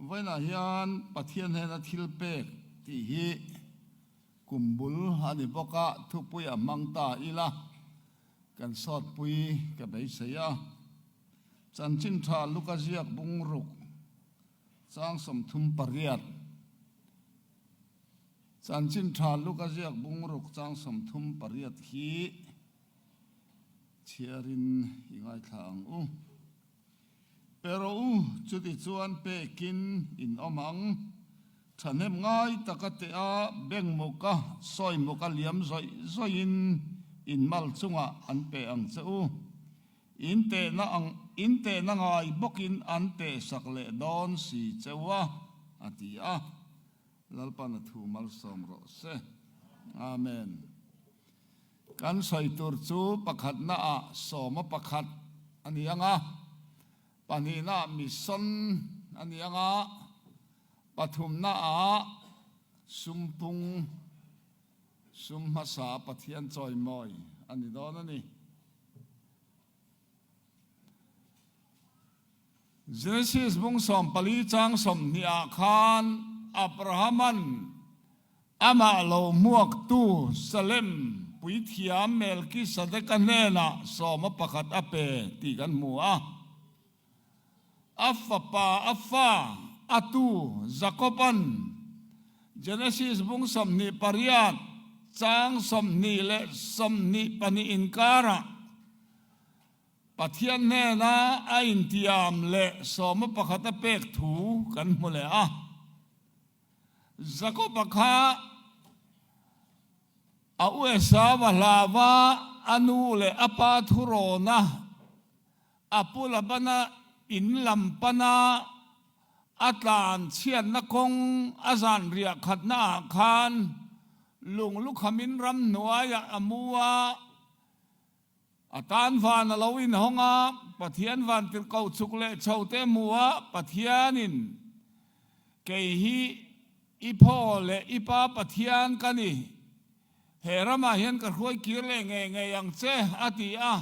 Vawiinah hian Pathian hnena thil pek tih hi kum bul a ni bawk a, thupui a hmang ta ila kan sawtpui ka beisei a. Chanchin tha Luka ziak bungruk chang 38. Chanchin tha Luka ziak bungruk chang 38 hi chhiarin i ngaithla ang u. Pe rawh u, chuti chuan pekin in awm ang. Thahnem ngai taka teh a, beng muka, sawi muka liam zawih zawihin in mal chungah an pe ang che u. In tehna ang, in tehna ngai bawkin an tehsak leh dawn si che u a, a ti a. Lalpan a thu malsawm rawh se. Amen. Kan sawi tur chu pakhatna ah sawma pakhat a ni ang a, pahnihna ah mission a ni ang a, pathumna ah sumpung, sum hmasa Pathian chawimawi a ni dawn a ni. Genesis bung 14 chang 20 ah khan Abrahaman amah lo hmuaktu Salem puithiam Melkisedeka hnenah sawma pakhat a pe tih kan hmu a. A fapa a fa a tu Jakoban Genesis bung 28 chang 20 le 22 inkarah Pathian hnena a intiam leh sawma pakhat a pek thu kan hmu leh a. Jakob-a kha a u Esau-a hlava a nu leh a pa thurawna a pu Labana in lam pana a tlan chhiatna kawng a zan riah khatna ah khan lung lukhamin ramhnuaiah a mu a. A tan van a lo inhawng a, Pathian vantirhkoh chuk leh chho te hmu a, Pathianin, Kei hi i phaw leh i pa Pathian ka ni, he ramah hian ka hruai kir leh ngei ngei ang che, a ti a.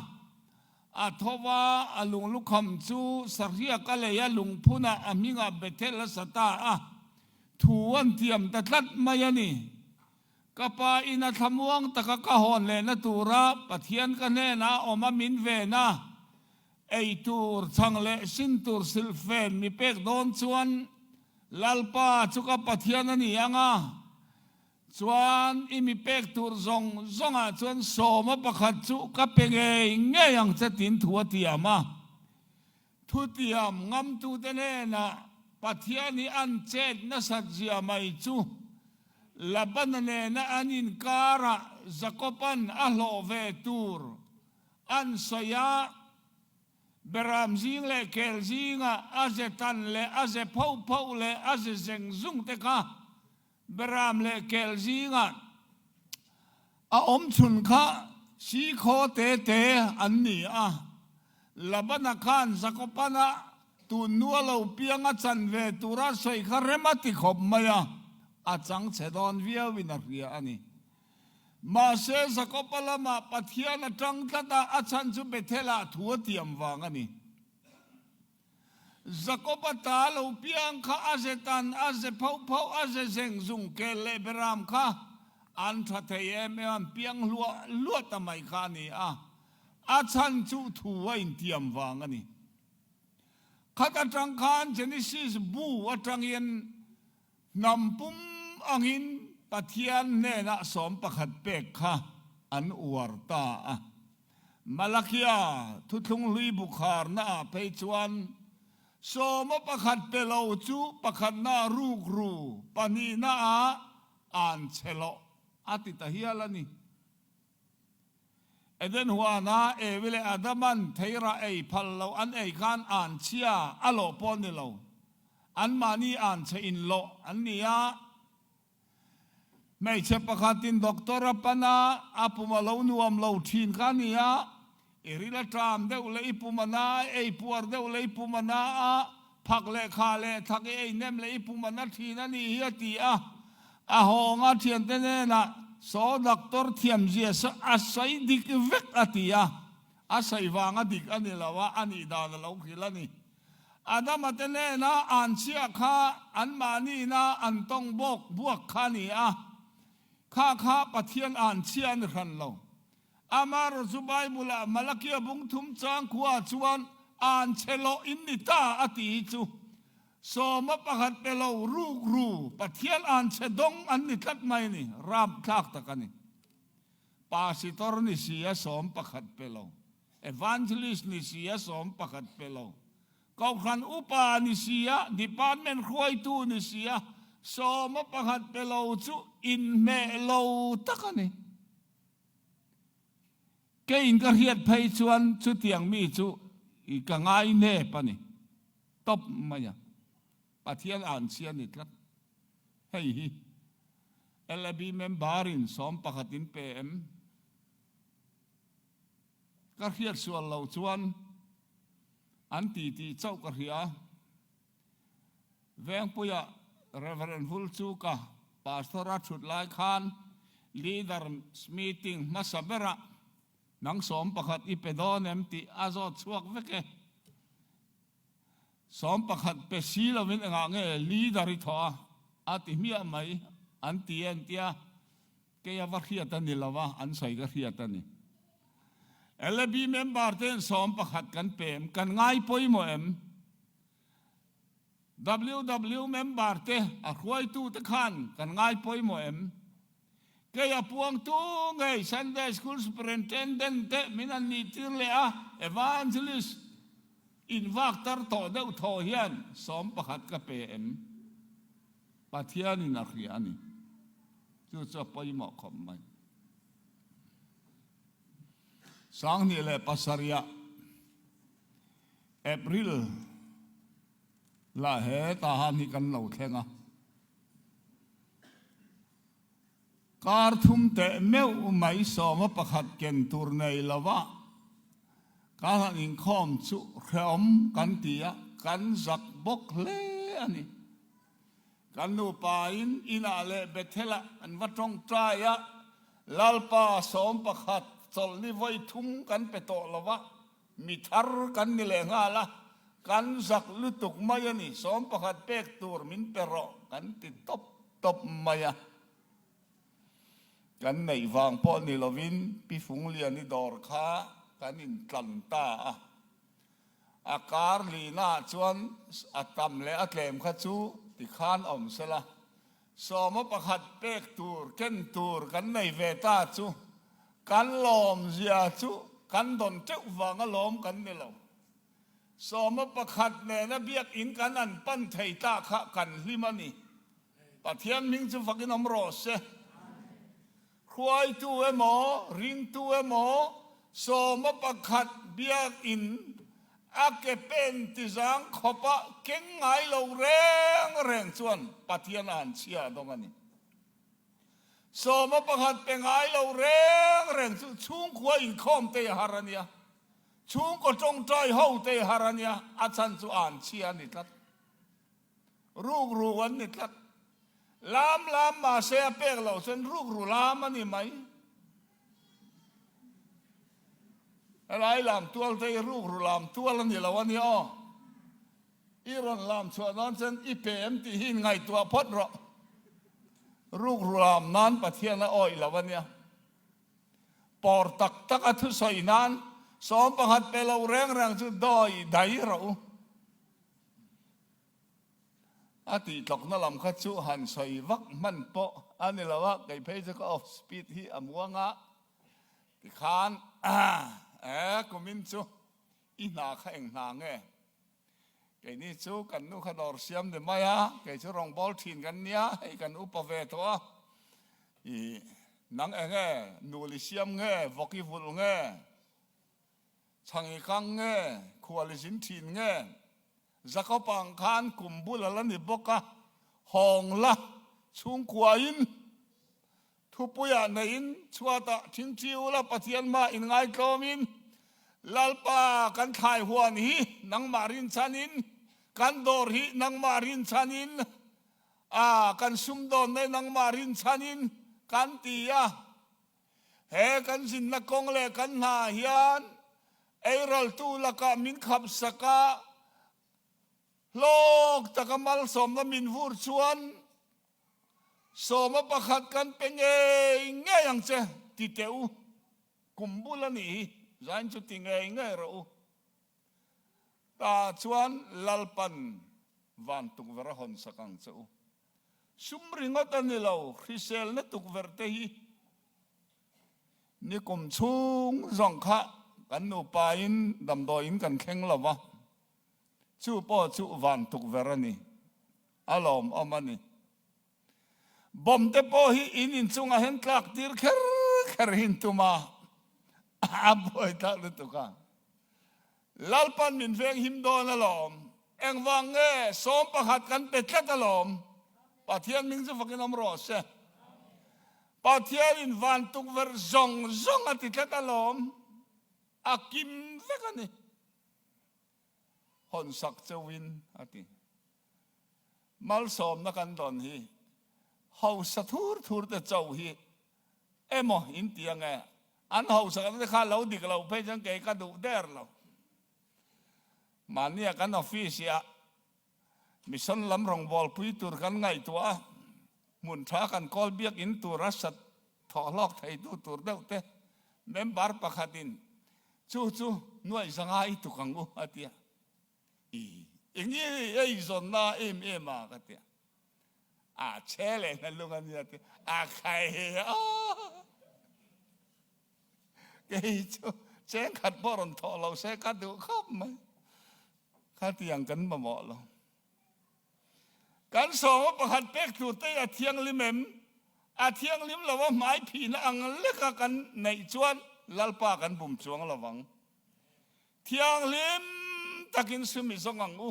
A tho va, a lunglukham chu sahriak a lei a, lungphunah a hmingah Bethel a sa ta a, thu an tiam ta tlat mai a ni. Ka pa in a thlamuang taka ka hawn lehna tura Pathian ka hnenah awm a min ven a, ei tur, chhang leh sin tur silhfen mi pek dawn chuan Lalpa chu ka Pathian a ni ang a, chuan i mi pek tur zawng zawngah chuan sawma pakhat chu ka pe ngei ngei ang che tiin thu a tiam a. Thutiam ngamtute hnenah Pathian hi an chet nasat zia mai chu Labana nena an inkarah Jakoban a hlawh ve tur an sawi a, Beram zing leh kel zingah a ze tan leh a ze phoh phoh leh a ze zeng zung te kha Beram leh kel zingah a awm chhun kha sikhaw te te an ni a. Labana khan Jakobana tun nu a lo piang a chan ve tura sawi kha rem a ti khawp mai a, a chang chhe dawn viauin a hria a ni. Mahse Jakoba lamah Pathian a tang tlat a, a chhan chu Bethel-ah thu a tiam vang a ni. Jakoba ta lo piang kha a ze tan, a ze phoh phoh, a ze zeng zung kel leh beram kha an tha thei em em, an piang hluah hluah ta mai kha a ni a, a chhan chu thu a intiam vang a ni. Khat atang khan Genesis bu atangin hnam pum angin Pathian hnenah sawm pakhat pek kha an uar ta a. Malakia thuthlung hlui bukharna ah phei chuan sawma pakhat pe lo chu pakhatna rukru pahnihna ah an chhe loh a ti ta hial a ni. Eden huana Evi leh Adaman theirah ei phal lo an ei khan an chhia a lawh pawh ni lo, anmahni an chhe in lawh an ni a. Hmeichhe pakhatin doctor a pan a, a pum a lo nuam lo thin kha a ni a, i ril a ṭam deuh leh i pum a na a, ei puar deuh leh i pum a na a, phak leh kha leh thak i ei nem leh i pum a na thin a nih hi a ti a. A hawnga thiante hnenah saw doctor thiamzia a sawi dik vek a ti a, a sawi vanga dik a ni lo a, a nih dan a lo hrilh a ni. Adama te nena an chhiah kha anmahniina an tawng bawk buak kha a ni a, kha kha Pathian an chhiah a ni hran lo. Amaherawhchu chu Bible-ah Malakia bung thum chang khua chuan an chhe loh in ni ta a tih hi chu sawma pakhat pe lo ruk ru Pathian an chhe dawng an ni tlat mai a ni, rapthlak tak a ni. Pasitor ni si a sawm pakhat pe lo, Evangelist ni si a sawm pakhat pe lo, Kohhran upa ni si a, department hruaitu ni si a sawma pakhat pe lo chu inhmeh lo tak a ni. Keiin ka hriat phei chuan chutiang mi chu i ka ngai nep a ni tawp mai a, Pathian an chhia ni tlat. Hei hi LAB member in sawm pakhat in pe em? Ka hriat sual lo chuan an ti tih chauh ka hria. Vengpuia Rev. Vulchuka Pastor a thut lai khan Leaders Meeting hmasa berah nang sawm pakhat i pe dawn em tih a zawt chhuak vek e. Sawm pakhat pe si lovin engah nge leader i thawh a, a ti hmiah mai an ti e an tia, kei a va hriat a ni lo a, an sawi ka hriat a ni. LAB member ten sawm pakhat kan pe em, kan ngai pawimawh em? WW member te a hruaitu te khan kan ngai pawimawh em? Kei a puangtu ngei Sunday School Superintendent te min an nih tir leh a, Evangelist in vak tar tawh deuh thaw hian sawm pakhat ka pe em? Pathian in a hria a ni. Chu chu a pawimawh khawp mai. Sanghnih leh pasarih ah. April lah he tahan hi kan lo thleng a, kar thum teh meuh mai sawma pakhat ken tur nei lova kan han inkhawm chu hrehawm kan ti a, kan zak bawk hle a ni. Kan nupain inah leh Bethel-ah kan va tawngtai a, Lalpa sawm pakhat chawlhni vawi thum kan pe tawh lova, Mi thar kan ni leh nghal a, kan zak lutuk mai a ni, sawm pakhat pek tur min pe rawh kan ti tawp tawp mai a. Kan neih vang pawh ni lovin Pi Fungliani dawr kha kan intlan ta a. A kar lihnaah chuan a tam leh a tlem kha chu tikhan awm sela, Sawma pakhat pek tur, ken tur kan nei ve ta chu kan lawmzia chu kan dawn teuh vanga lawm kan ni lo. Sawma pakhat nena biakinn kan an pan thei ta kha kan hlim a ni. Pathian hming chu fakin awm rawh se. Hruaitu emaw, ringtu emaw, sawma pakhat biakinn a ke pen tizang khawpa keng ngai lo reng reng chuan Pathian a han chhia dawng a ni. Sawma pakhat pe ngai lo reng reng chu chhungkhua inkhawm te i har a nia, chhungkaw tawngtai ho te i har a nia, a chhan chu a han chhia a ni tlat. Ruk ruk an ni tlat. Lam lam mahse a pek loh chuan ruk ru lam a ni mai. Helai lam tual te hi ruk ru lam tual a ni lo a ni aw. I rawn lam chhuah dawn chuan i pe em tih hi inngaihtuah phawt rawh. Ruk ru lam nan Pathian a awih lo a nia. Pawr tak tak a thusawi nan sawm pakhat pe lo reng reng chu dawi dai rawh u. A tihtlawkna lam kha chu han sawi vak hman pawh a ni lo a, kei phei chu ka off speed hi a muang a, tikhan e kumin chu i hna kha eng hna nge? Keini chu kan nu kha dawr siam ni mai a, kei chu rawngbâwl ṭhin kan nia, hei kan upa ve tawh a, i nang eng nge, nul i siam nge, vawk i vulh nge? Chhang i kang nge, khual i zin thin nge? Jakob ang khan kum bul a la ni bawk a, hawng la, chhungkuain thupuiah neiin chhuatah thingthi ula Pathian mah inngaithlawmin, Lalpa kan thlai huan hi nangmah rinchhanin, kan dawr hi nangmah rinchhanin, a kan sumdawnna hi nangmah rinchhanin kan ti a. He kan zinna kawng leh kan hna hian eiraltu lakah min khapsak a. Hlawk taka malsawmna min vur chuan sawma pakhat kan pe ngei ngei ang che ti teh u. Kum bul a nih hi, zain chu ti ngei ngei rawh u. Tah chuan Lalpan van tukverh a hawn sak ang che u. Sum ringawt a ni lo, hriselna tukverh te hi nikum chhung zawng kha kan nupain damdawiin kan thleng lo va, chu pawh chu van tukverh a ni, a lawmawm a ni. Bomb te pawh hi in inchungah hian tlak tir kher kher hi in tum a, a buai tak lutuk a. Lalpan min veng him dawn alawm. Engvang nge sawm pakhat kan pe tlat alawm. Pathian hming chu fakin awm rawh se. Pathianin van tukverh zawng zawng a ti tlat alawm. A kim vek a ni. Hawnsak chauhin a ti. Malsawmna kan dawn hi hausa thur thur te chauh hi emaw in ti ange? An hausa kan te kha lo dik lo phei chuan kei ka duh der lo. Mahnia kan office ah mission lam rawngbawlpui tur kan ngaihtuah a, hmun tha kan kawl biak in tur a sat thawh hlawk theitu tur deuh te member pakhatin chu chu nuaih zanga i tuk ang u a ti a. I eng nge ei zawnna em em a ka tia. A che leh na lung a nia ti a khai he a. Kei chu cheng khat pawh rawn thawh lo se ka duh khawp mai. Khatiang kan mamawh lo. Kan sawma pakhat pek tur te a thianghlim em? A thianghlim lo a hmai phihna ang leka kan neih chuan Lalpa kan bum chuang lo vang. Thianghlim takin sum i zawng ang u.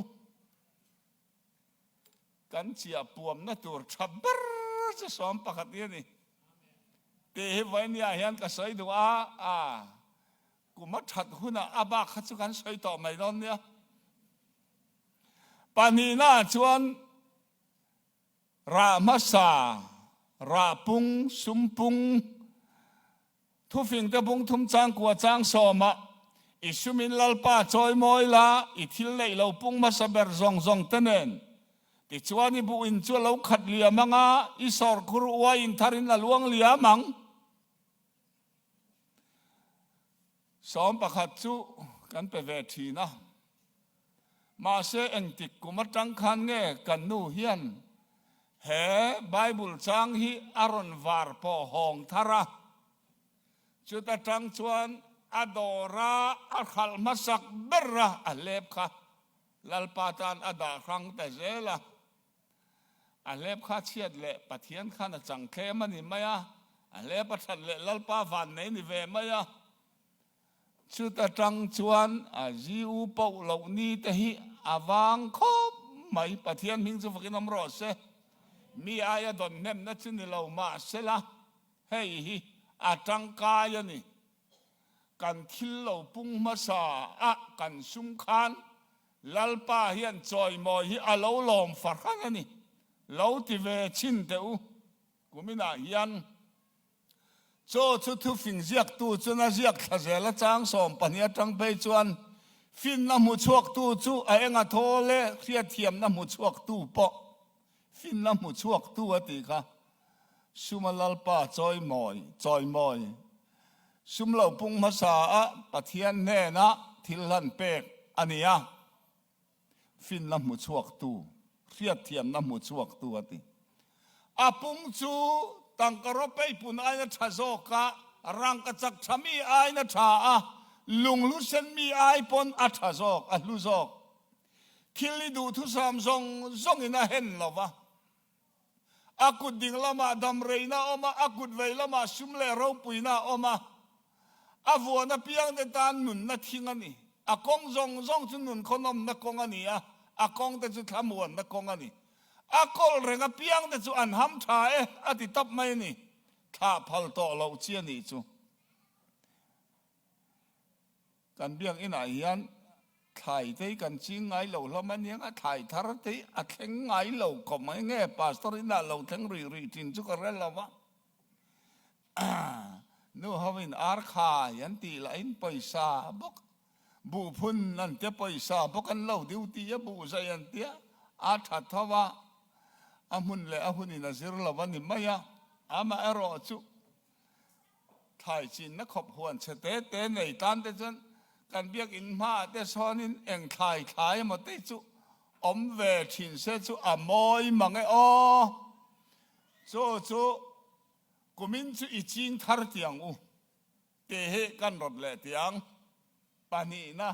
Kan chiah puamna tur tha ber chu 11 hi a ni. Tih hi vawinia hian ka sawi duh a, a kum a that hunah a bak kha chu kan sawi tawh mai dawn nia. Pahnihnaah chuan Rah hmasa, rah pung, sum pung, thufingte bung thum chang kua chang sawmah i sumin Lalpa chawi mawi la, i thil neih lo pung hmasa ber zawng zawng te nen. Tichuan i buh in chu a lo khat liam ang a, i sawrkhur uai in tharin a luang liam ang. 11 chu kan pe ve thin a. Mahse engtik kum atang khan nge kan nu hian he Bible chang hi a rawn var pawh hawng thar a, chuta tang chuan a dawra a hralh hmasak ber a a hlep kha Lalpa tan a dah hrang ta zel a. A hlep kha chhiat leh Pathian khan a chang thlem a ni mai a, a hlep a that leh Lalpa vannei ni ve mai a. Chuta tang chuan a GU poh loh ni te hi a vang khawp mai. Pathian hming chu fakin awm rawh se. Mi aia dawn hnemna chu ni lo mahsela hei hi a tangkai a ni. Kan thil lo pung hmasa a kan sum khan Lalpa hian chawimawi hi a lo lawm fahran a ni. Lo ti ve chhin teh u. Kuminah hian Chaw chu thufing ziaktu chuan a ziak thla zel a, chang 12 atang phei chuan finna hmu chhuaktu chu a eng a thaw le, hriatthiamna hmu chhuaktu pawh finna hmu chhuaktu a tih kha. Suma Lalpa chawimawi, chawimawi, sum lo pung hmasa a Pathian hnena thil hlan pek a ni a. Finna hmu chhuaktu, hriatthiamna hmu chhuaktu a ti. A pung chu tangka rawpei pun aiin a tha zawk a, rangka chak tha mi aiin a tha a, lunghlu sen mi ai pawn a tha zawk, a hlu zawk. Thil i duhthusam zawng zawngin a hen lo va. A kut ding lamah damreina a awm a, a kut vei lamah sum leh ropuina a awm a. A vuan apiangte tan nunna thing a ni. A kawng zawng zawng chu nun khawnawmna kawng a ni a, a kawngte chu thlamuanna kawng a ni. A kawl reng apiangte chu an ham tha e, a ti tawp mai a ni. Thlah phal tawh loh chi a nih chu. Kan biakinah hian thlai te hi kan ching ngai lo hlawm a nia, thlai thar te hi a thleng ngai lo khawp mai nge pastor inah lo thleng rih rih thin chu ka hre lo va. Nu ho in ar khai an tih lahin pawisa bawk. Buh phun an tia pawisa bawk an lo duty a buh zai an tia a tha tho a, a hmun leh a hunin a zir lo a ni mai a, amaherawh chu thlai chinna khawp huan chhe te te nei tan te chuan kan biakin hmaah te sawnin eng thlai thlai emaw te chu awm ve thin se chu a mawi mang e aw. Chu chu kumin chu i ching thar tiang u te hi kan rawt leh tiang. Pahnihna,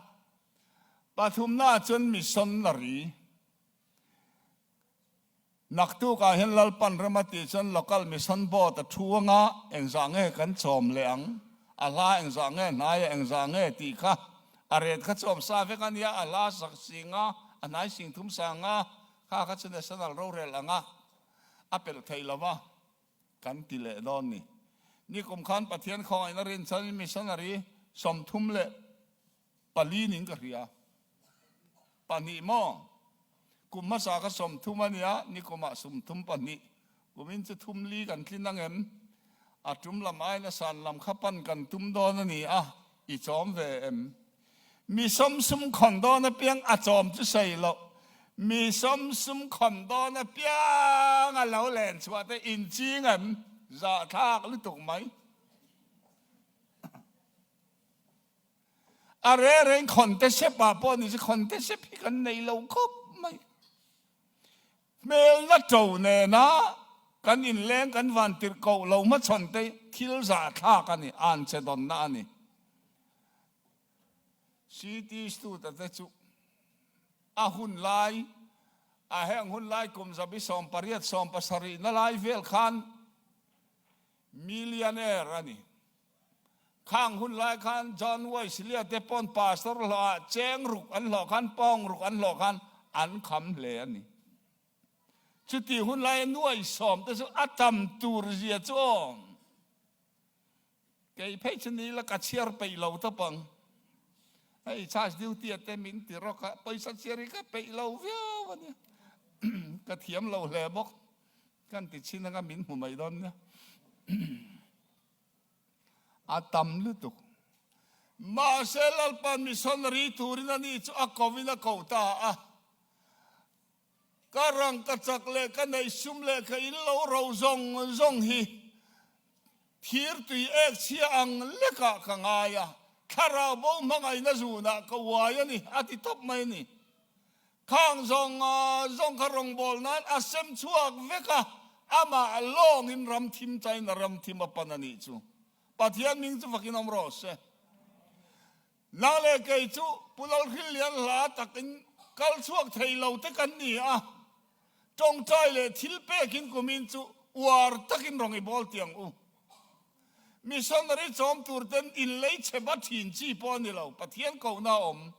pathumna chuan missionary Naktukah hian Lalpan rem a tih chuan Local Mission Board a thu anga engzah nge kan chawm leh ang, a hla engzah nge hnai a engzah nge tih kha a ret kha chawm sa vek a nia, a hla sak sing a, a hnai sing thum sang a, kha kha chu National rorel anga a pelh theih lo va kan ti leh dawn ni. Nikum khan Pathian khawngaihna rinchhanin Missionary 34 ning ka hria. 2 maw? Kum hmasa kha 30 a nia, nikumah 32. Kumin chu thum li kan tlin ang em? A tum lam aiin a san lam kha pan kan tum dawn a ni a, i chawm ve em? Mi sawmsum khawn dawn apiang a chawm chu sawi loh, mi sawmsum khawn dawn apiang a lo len chhuah te inching em? Zahthlak lutuk mai. A re reng khawn te sep ah pawh ni se khawn te sep hi kan nei lo khawp mai. Hmelna to nena kan inleng kan van tirh koh lo hmachhawn te thil zahthlak a ni, an che dawnna a ni. CT Stuta te chu a hun lai, a heng hun lai kum zabi 18 70 na lai vel khan millionaire a ni. Khang hun lai khan John Wesley te pawn pastor hlawhah cheng ruk an hlawh khan pawng ruk an hlawh khan an kham hle a ni. Chuti hun laia nuai sawm te chu a tam tur zia chu aw. Kei phei chu ni la ka chhiar peih lo tawp ang. Hei church duty a te min ti rawk a, pawisa chhiar hi ka peih lo viau a nia. Ka thiam lo hle bawk. Kan ti chin anga min hmu mai dawn nia. A tam lutuk. Mahse Lalpa missionary turin ani chu a kovin a ko ta a. Ka rangkachak leh ka neih sum leh ka in lo ro zawng zawng hi thir tui ek chhia ang lekah ka ngai a, thlarau bo hmangaihna zunah ka uai a ni, a ti tawp mai a ni. Khang zawng zawng kha rawngbâwl nân a sem chhuak vek a, amah lawngin ram thim China ram thim a pan a nih chu. Pathian hming chu fakin awm rawh se. Nang leh kei chu Pu Lalhrillian hla takin kal chhuak thei lo te kan ni a, tawngtai leh thil pekin kumin chu uar takin rawn i bawl tiang u. Missionary chawm tur ten inlei chhe va thin chi pawh a ni lo, Pathian kohna a awm.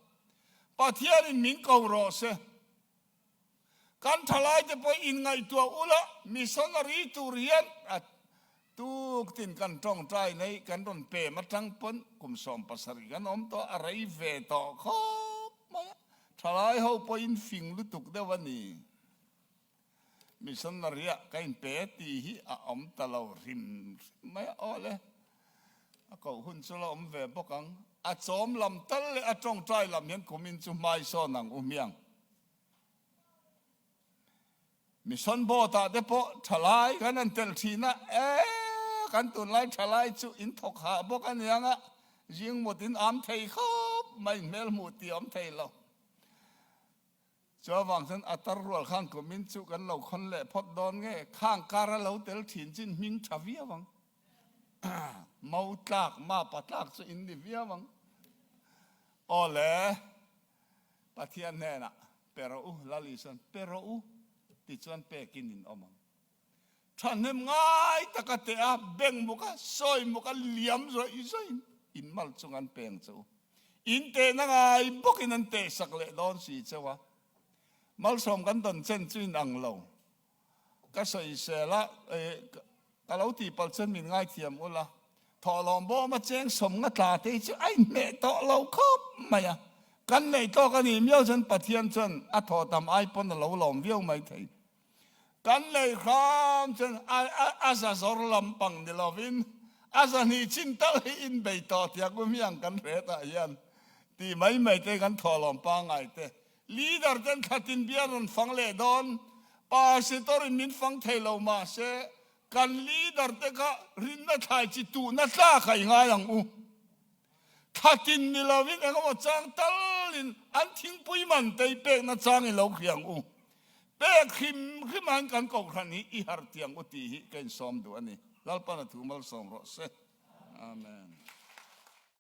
Pathianin min ko rawh se. Kan thalaite pawh inngaihtuah ula missionary tur hian a tuktin kan tawngtai nei kan rawn pem atang pawn kum 70 kan awm tawh a rei ve tawh khawp mai a, thalai ho pawhin fing lutuk deuh a ni. Missionary-ah ka inpe tih hi a awm ta lo hrim hrim mai a, aw le, a koh hun chu la awm ve bawk ang. A chawm lam tal leh a tawngtai lam hian kumin chu hmai sawn ang u hmiang. Mission board-ah te pawh thalai kan han tel thin a, e kan tunlai thalai chu in thawk hah bawk a niang a, zing mut in am thei khawp mai, hmel hmuh tih a awm thei lo. Chuavang chuan a tar rual khan kumin chu kan lo khawn leh phawt dawn nge? Khang kar a lo tel thin chin hming tha viau ang. Mau tlak, mapa tlak chu in ni viau ang. Aw le, Pathian hnenah pe rawh u, Lal Isuan pe rawh u tichuan pekin in awm ang. Thahnem ngai taka teh a, beng muk a, sawi muk a, liam zawih zawih in mal chung an peng che u. In tehna ngai bawkin an tehsak leh dawn si cheu a. Malsawm kan dawn chen chu in ang lo. Ka sawisel a, ka lo tihpalh chuan min ngaithiam ula. Thawhlawm bawm a cheng sawm nga tla te hi chu a inhmeh tawh lo khawp mai a. Kan neih tawk a nih miau chuan Pathian chuan a thawh tam ai pawn a lo lawm viau mai thei. Kan lei hram chuan a za zawr lampang ni lovin a zahnih chin tal hi in bei tawh tiang u miang kan hre tah hian. Tih mai mai te kan thawhlawm pangngai te. Leader ten thlatin bial rawn fang leh dawn. Pastor in min fang thei lo mahse kan leader te kha rinna thlai chi tuhna tlak a i ngai ang u. Thlatin ni lovin engemaw chang talin an thingpui man te i pekna chang i lo hria ang u. Pek hrim hrim an kan kohhran hi i harh tiang u tih hi ka insawm duh a ni. Lalpan a thu malsawm rawh se. Amen.